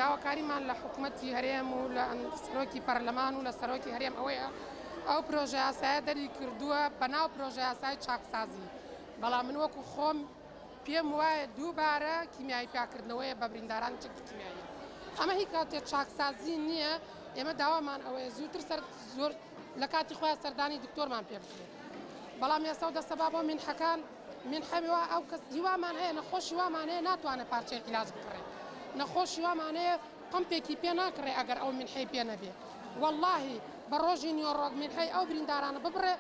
داواکاریمان لە حکومەتی هەرێم و لە سەرۆکی پەرلەمان و لە سەرۆکی هەرێم ئەوەیە ئەو پرۆژە یاسایە دەری کردووە بەناو پرۆژە یاسای چاکسازی، بەڵام من وەکو خۆم پێم وایە دووبارە کیمیایی پیاکردنەوەیە بە بریندارانی چەکی کیمیایی. ئەمە هیچ کاتێ چاکسازی نییە. ئێمە داوامان ئەوەیە زووتر سەر زۆر لە کاتی خۆیان سەردانی دکتۆرمان پێ بکرێت، بەڵام ئێستا و دەستەبا بۆ مینحەکان مینحە وا ئەو کەس هیوامان هەیە، نەخۆشی وامان هەیە ناتوانێت پارچەی عیلاج بکڕێت، نەخۆشی وامان هەیە پەمپێکی پێ ناکڕێ ئەگەر ئەو مینحەی پێ نەبێ. وەڵاهی بە ڕۆژی نیوەڕۆک مینحەی ئەو بریندارانە ببڕێ،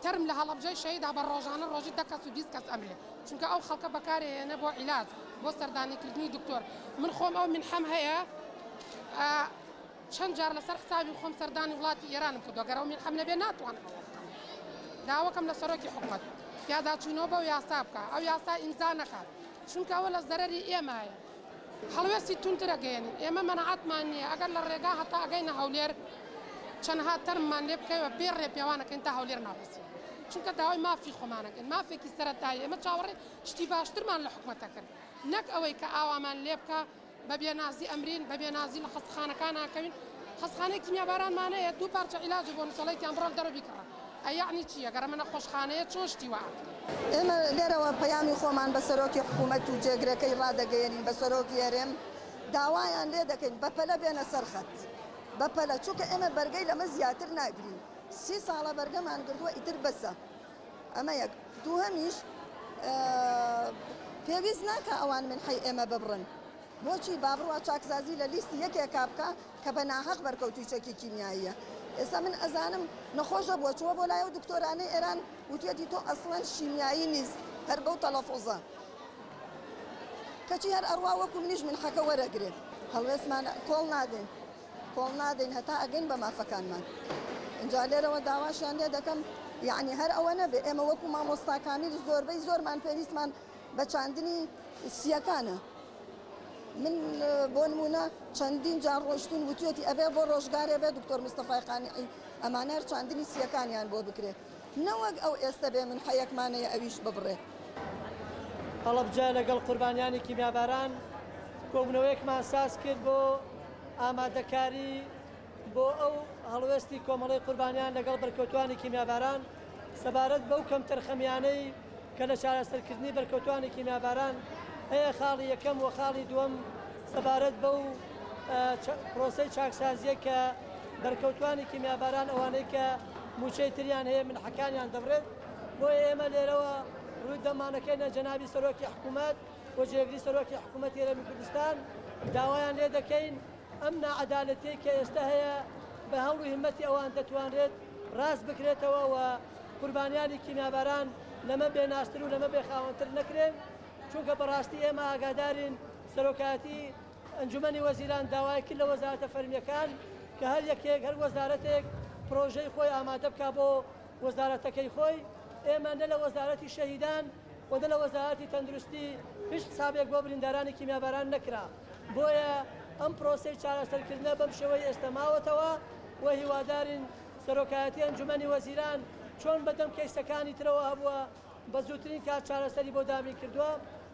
تەرم لە هەڵەبجەی شەهیدا بە ڕۆژانە ڕۆژی 10 کەس و 20 کەس ئەمرێ، چونکە ئەو خەڵکە بەکارێ هێنە بۆ عیلاج، بۆ سەردانیکردنی دکتۆر. من خۆم ئەو مینحەم هەیە، چەند جار لەسەر حسابی خۆم سەردانی وڵاتی ئێرانم کردووە، گەر ئەو مینحەم نەبێ ناتوانم ئەوە بکەم. داوەکەم لە سەرۆکی حکومەت پیاداچوونەوە بەو یاسا بکا، ئەو یاسا ئیمزا نەکات، چونکە ئەوە لە زەرەری ئێمایە. هەڵوێستی توندتر ئەگەیەنین، ئێمە مەناعەتمان نییە ئەگەر لە ڕێگا هەتا ئەگەینە هەولێر چەندها تەرممان لێ بکەوێ بێ ڕێپێوان ئەکەین تا هەولێر ناڕەسین، چونکە داوای مافی خۆمان ئەکەین، مافێکی سەرەتایی، ئێمە چاوەڕێی شتی باشترمان لە حکومەت ئەکرد نەک ئەوەی کە ئاوامان لێ بکا. بە بێنازی ئەمرین، بە بێنازی لە خەستخانەکان ئاکەوین، خەستخانەی کیمیابارانمان هەیە دوو پارچە عیلاجە بۆ نوسەڵەیتیان بڕۆ لە دەرەوە بیکڕە، ئەی یەعنی چی ئەگەر ئەمە نەخۆشخانەیە چۆن شتی وا ئەکرێ؟ ئێمە لێرەوە پەیامی خۆمان بە سەرۆکی حکوومەت و جێگرەکەی ڕادەگەیەنین، بە سەرۆکی هەرێم، داوایان لێ دەکەین بەپەلە بێنە سەر خەت، بەپەلە، چونکە ئێمە بەرگەی لەمە زیاتر ناگرین، 30 ساڵە بەرگەمان گرتووە ئیتر بەسە. ئەمە یەک. دووهەمیش پێویست ناکا ئەوان منحەی ئێمە ببڕن. بۆچی با بڕوا چاکسازی لە لیستی یەکێکا بکا کە بە ناهەق بەرکەوتووی چەکی کیمیاییە. ئێستا من ئەزانم نەخۆشە بووە چووە بۆ لای ئەو دکتۆرانەی ئێران وتویەتی تۆ ئەسڵەن شیمیایی نیست هەر بەو تەڵەفوزە. کەچی هەر ئەڕوا وەکو منیش منحەکە وەرەگرێ. هەڵوێستمان کۆڵ نادەین. کۆڵ نادەین هەتا ئەگەین بە مافەکانمان. ئینجا لێرەوە داواشیان لێ دەکەم یەعنی هەر ئەوە نەبێ ئێمە وەکو مامۆستا کامیل زۆربەی زۆرمان پێویستمان بە چاندنی سییەکانە. من بۆ نموونە چەندین جار ڕۆیشتوون وتوێتی ئەبێ بۆ ڕۆژگارێ بێ دکتۆر مستەفای قانعی ئەمانە هەر چاندنی سییەکانیان بۆ بکرێ نەوەک ئەو ئێستە بێ من حەیەکمانەیە ئەویش ببڕێ. هەڵەبجە لەگەڵ قوربانیانی کیمیاباران کۆبوونەوەیەکمان ساز کرد بۆ ئامادەکاری بۆ ئەو هەڵوێستی کۆمەڵەی قوربانیان لەگەڵ بەرکەوتوانی کیمیاباران سەبارەت بەو کەمتەرخەمیانەی کە لە چارەسەرکردنی بەرکەوتوانی کیمیاباران هەیە خاڵی یەکەم و خاڵی دووەم سەبارەت بەو پرۆسەی چاکسازیە کە بەرکەوتوانی کیمیاباران ئەوانەی کە موچەی تریان هەیە منحەکانیان دەبرێت بۆیە ئێمە لێرەوە ڕووی دەمانەکەینە جەنابی سەرۆکی حکوومەت و جێگری سەرۆکی حکوومەتی هەرێمی کوردستان داوایان لێ دەکەین ئەم ناعەدالەتیەی کە ئێستا هەیە بە هەوڵ و هیمەتی ئەوان دەتوانرێت ڕاست بکرێتەوە و قوربانیانی کیمیاباران لەمە بێنازتر و لەمە بێخاوەنتر نەکرێن چونکە بەڕاستی ئێمە ئاگادارین سەرۆکایەتی ئەنجومەنی وەزیران داوای کرد لە وەزارەتە فەرمیەکان کە هەر یەکێک هەر وەزارەتێک پرۆژەی خۆی ئامادە بکا بۆ وەزارەتەکەی خۆی ئێمە نە لە وەزارەتی شەهیدان و نە لە وەزارەتی تەندروستی هیچ حسابێک بۆ بریندارانی کیمیاباران نەکرا بۆیە ئەم پرۆسەی چارەسەرکردنە بەم شێوەی ئێستا ماوەتەوە و هیوادارین سەرۆکایەتی ئەنجومەنی وەزیران چۆن بەدەم کەیسەکانی ترەوە هەبووە بە زووترین کات چارەسەری بۆ دابین کردووە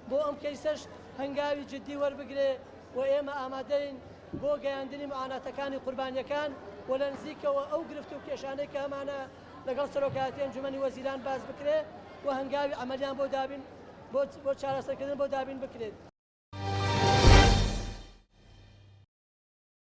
بۆ ئەم کەیسەش هەنگاوی جدی وەربگرێ و ئێمە ئامادەین بۆ گەیاندنی معاناتەکانی قوربانیەکان و لە نزیکەوە ئەو گرفت و کێشانەی کە هەمانە لەگەڵ سەرۆکایەتی ئەنجومەنی وەزیران باس بکرێ و هەنگاوی عەمەلیان بۆ دابین بۆ چارەسەرکردن بۆ دابین بکرێت.